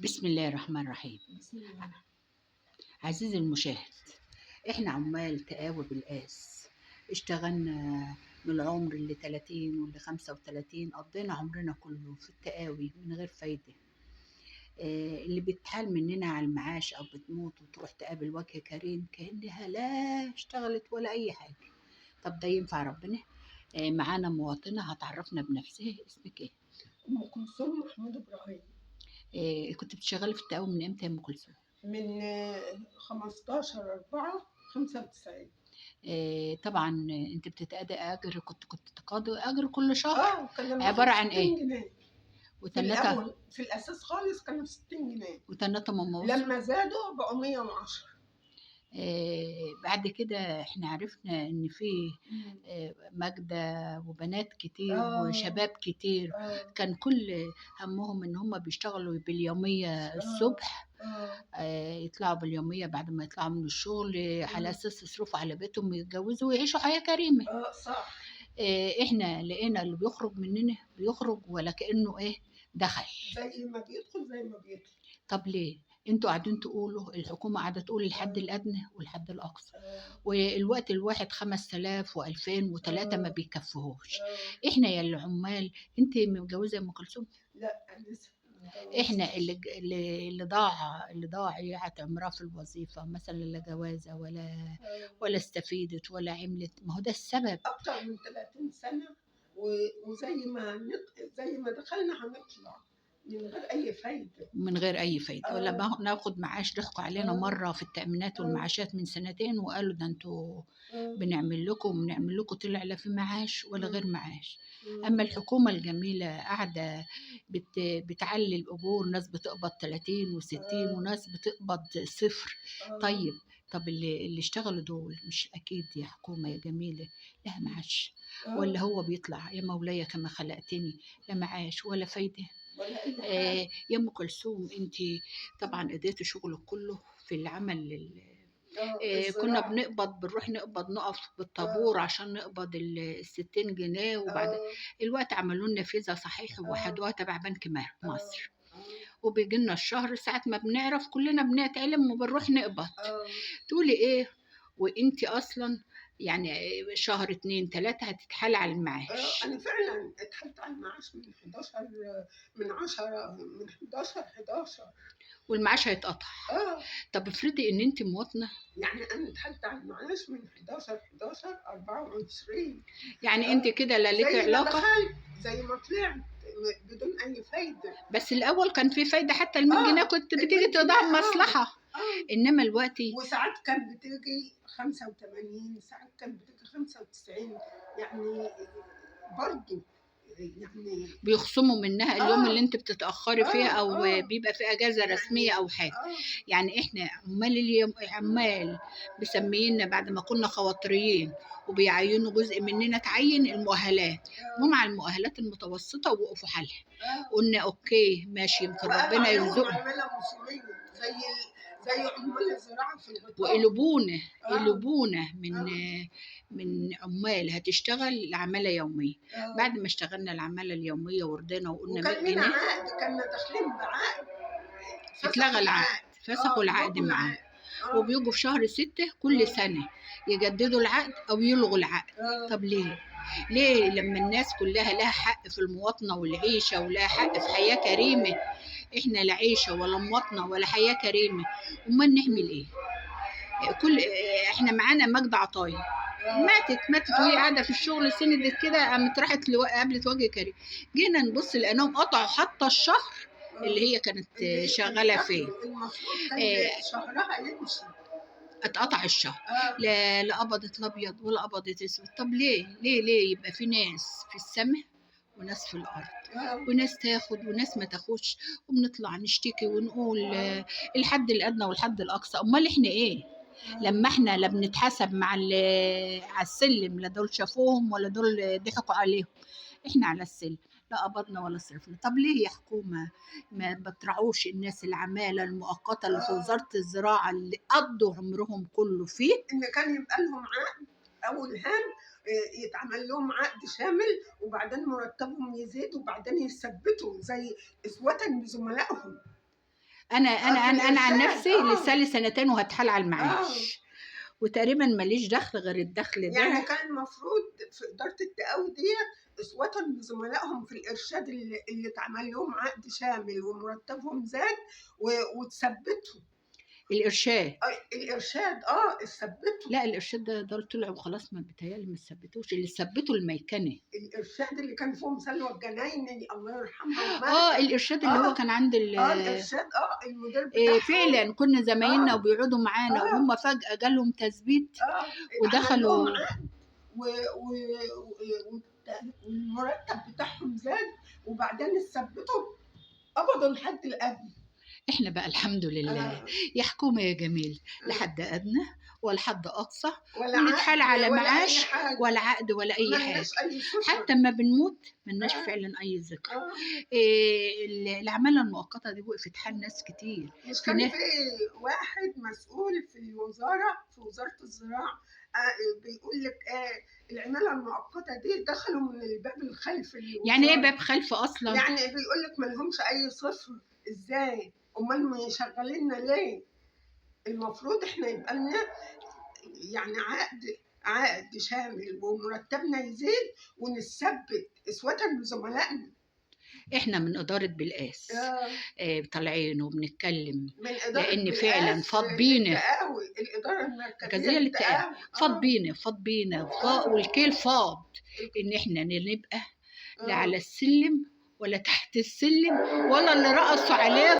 بسم الله الرحمن الرحيم. بسم الله. عزيزي المشاهد، احنا عمال تقاوي بالقاس، اشتغلنا من العمر اللي 30 واللي 35، قضينا عمرنا كله في التقاوي من غير فايدة. اللي بتحال مننا على المعاش او بتموت وتروح تقابل وجه كريم كأنها لا اشتغلت ولا اي حاجة. طب ده ينفع ربنا؟ معانا مواطنة هتعرفنا بنفسها. اسمك ايه؟ ام كلثوم محمود ابراهيم. كنت بتشتغلي في التقاوي من امتى يا ام كلثوم؟ من 15/4/95. طبعا انت بتتقاضي اجر، كنت تقاضي اجر كل شهر. كان عبارة عن 60 ايه؟ جنيه في وتنتها الاول، في الاساس خالص كانوا 60 جنيه، وتنتها ماما وصل. لما زادوا بقوا 110. بعد كده احنا عرفنا ان في ماجدة وبنات كتير وشباب كتير كان كل همهم ان هم بيشتغلوا باليومية الصبح، يطلعوا باليومية بعد ما يطلعوا من الشغل على اساس يصرفوا على بيتهم ويتجوزوا ويعيشوا حياة كريمة. صح. احنا لقينا اللي بيخرج مننا بيخرج ولا كأنه ايه دخل، زي ما بيدخل زي ما بيطلع. طب ليه؟ انتوا قاعدين تقولوا الحكومة قاعدة تقول الحد الأدنى والحد الأقصى، والوقت الواحد 5000 و2000 و3 ما بيكفيهوش. احنا يا العمال، انت متجوزة يا ام كلثوم؟ لا لسه. احنا اللي ضاع، اللي ضاعت عمرها في الوظيفة مثلا، لا جوازة ولا استفيدت ولا عملت. ما هو ده السبب. اكتر من 30 سنة وزي ما زي ما دخلنا هنطلع من غير اي فايده. من غير اي فايده. ولا ناخد معاش. ضحكوا علينا مرة في التامينات والمعاشات من سنتين وقالوا ده انتوا بنعمل لكم بنعمل لكم، طلع لا في معاش ولا غير معاش. اما الحكومة الجميلة قاعدة بتعلي الاجور، ناس بتقبض 30 و60 وناس بتقبض صفر. طيب طب اللي اشتغلوا دول مش اكيد يا حكومة يا جميلة لها معاش؟ ولا هو بيطلع يا مولاي كما خلقتني لا معاش ولا فايده؟ ولا اي حاجة. يا ام كلثوم، انت طبعا قضيتي شغلك كله في العمل. كنا بنقبض، بنروح نقبض، نقف بالطابور عشان نقبض ال 60 جنيه. وبعد الوقت عملوا لنا فيزا صحيح ووحدوها تبع بنك مصر، وبيجي لنا الشهر ساعة ما بنعرف كلنا بنتعلم وبنروح نقبض. تقولي ايه وانت اصلا يعني شهر 2 3 هتتحال على المعاش؟ انا فعلا اتحالت على المعاش من 11 من 10 من 11 11 والمعاش هيتقطع. طب افرضي ان انت مواطنه، يعني انا اتحالت على المعاش من 11 11 24، يعني انت كده لا لك علاقة، دخلت زي ما طلعت بدون اي فايده. بس الاول كان في فايده، حتى ال 100 جنيه كنت بتيجي تقضيها مصلحة. انما الوقت وساعات كان بتيجي 85، ساعات كان بتيجي 95، يعني برضه يعني بيخصموا منها اليوم اللي انت بتتاخري فيه، او بيبقى في اجازه رسمية او حاجة. يعني احنا عمال اليوم عمال مسمينا بعد ما كنا خواطريين، وبيعينوا جزء مننا تعين المؤهلات، جم على المؤهلات المتوسطة ووقفوا حالها. قلنا okay ماشي، يمكن ربنا يرزقنا. زي عمال الزراعة في الغطاء. وقلبونا قلبونا من عمال هتشتغل لعماله يومية. بعد ما اشتغلنا العمالة اليومية ورضينا وقلنا 100 وكان لنا جنيه، عقد، كنا داخلين بعقد، اتلغى العقد، فسخوا العقد معاه. وبيجوا في شهر 6 كل سنة يجددوا العقد او يلغوا العقد. طب ليه؟ ليه لما الناس كلها لها حق في المواطنة والعيشة ولها حق في حياة كريمة، احنا لا عيشة ولا مواطنة ولا حياة كريمة، امال نعمل ايه؟ كل احنا معانا ماجدة عطايا ماتت وهي قاعدة في الشغل، سندت كده قامت راحت قابلت وجه كريم. جينا نبص لقيناهم قطعوا حتى الشهر اللي هي كانت شغالة فيه. المفروض كان شهرها يمشي، اتقطع الشهر. لا قبضت الابيض ولا قبضت الاسود. طب ليه ليه ليه يبقى في ناس في السماء وناس في الارض، وناس تاخد وناس ما تاخدش، وبنطلع نشتكي ونقول الحد الادنى والحد الاقصى؟ امال احنا ايه لما احنا لا بنتحاسب مع على السلم، لا دول شافوهم ولا دول ضحكوا عليهم، احنا على السلم لا قبضنا ولا صرفنا. طب ليه يا حكومة ما بتراعوش الناس العمالة المؤقتة اللي في وزارة الزراعة اللي قضوا عمرهم كله فيه؟ ان كان يبقى لهم عقد اول هام، يتعمل لهم عقد شامل، وبعدين مرتبهم يزيد، وبعدين يثبتوا زي اسوة بزملائهم. انا انا في انا انا عن الإرشاد، نفسي لسه لي سنتين وهتحال على المعاش، وتقريبا ماليش دخل غير الدخل ده. يعني كان المفروض في إدارة التقاوي ديت أسوة بزملائهم في الإرشاد اللي اتعمل لهم عقد شامل ومرتبهم زاد وتثبتوا. الإرشاد. الإرشاد، اتثبتوا. لا الإرشاد ده طلع وخلاص، ما بيتهيألي ما ثبتوش، اللي ثبتوا الميكنة. الإرشاد اللي كان فيهم سلوى الجنايني الله يرحمها وماتت. الإرشاد اللي هو كان عند الإرشاد، المدير بتاعهم. فعلاً كنا زمايلنا وبيقعدوا معانا، وهم فجأة جالهم تثبيت ودخلوا. اتعمل لهم عقد والمرتب بتاعهم زاد، وبعدين اتثبتوا قبضوا الحد الأدنى. احنا بقى الحمد لله. يا حكومة يا جميل، لا حد أدنى ولا حد أقصى، ولا ونتحال عقد على ولا أي معاش حاجة. ولا عقد ولا أي ما حاجة. لناش أي سفرة. حتى ما بنموت ما لناش فعلاً أي ذكرى. العمالة المؤقتة دي وقفت حال ناس كتير. مش في كان ناس في واحد مسؤول في الوزارة، في وزارة الزراعة، بيقول لك، العمالة المؤقتة دي دخلوا من الباب الخلفي للوزارة. يعني إيه باب خلف أصلاً؟ يعني بيقول لك ما لهمش أي صفر. إزاي؟ أمال ما شغاليننا ليه؟ المفروض إحنا يبقى لنا عقد شامل ومرتبنا يزيد ونثبت أسوة بزملائنا. إحنا من إدارة بلقاس. طالعين وبنتكلم من إدارة لأن بلقاس فعلاً فاض بينا. للتقاوي، الإدارة المركزية المركزية للتقاوي. للتقاوي. فاض بينا، فاض بينا، والكيل فاض إن إحنا نبقى لا على السلم ولا تحت السلم ولا اللي رقصوا عليه.